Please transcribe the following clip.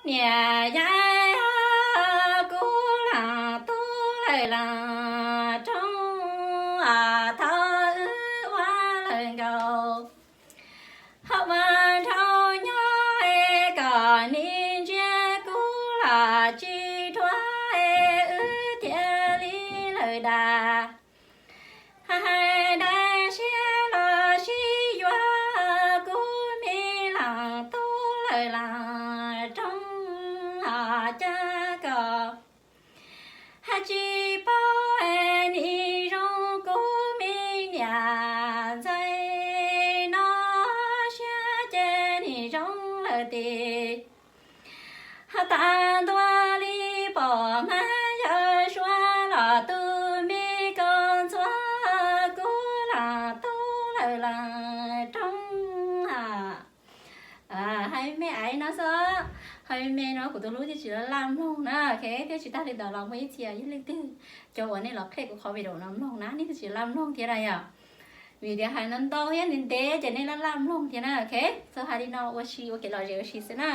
Niam yau, kuv leej tub lawm leej roob, thaum wb ua lawm nkaus, ho ua nraug nyob, kom nim ntsia kuv los tsis dhuav, wb thiaj li lawm dab. Hais dab siab los sib yuav, kuv me leej tub lawm leej roob, ho cas koj hais tsis paub, nim zoo kuv me niam ntxawm no, siab ces nim zoo lawm tiag. Ho tas ntua li pom mas yawg Suav los tus me koj ntxuav, kuv leej tub lawm leej roob. Hais me aiv no xwb, hais me me no kuv tus hlub thiaj tsis laj laj mloog na, ok. Thiab tsis tag li ntawd los muaj ib txhia yog leej twg cov uas nej los qheb kuv qhov video no mloog na, nej thiaj tsis laj mloog thiab na yom. Vim tias hais ntau ntau thiab ntev ntev ces nej laj laj mloog thiab na, ok. Txhob hais li no, ua si ua kev lom zem ua si xwb na.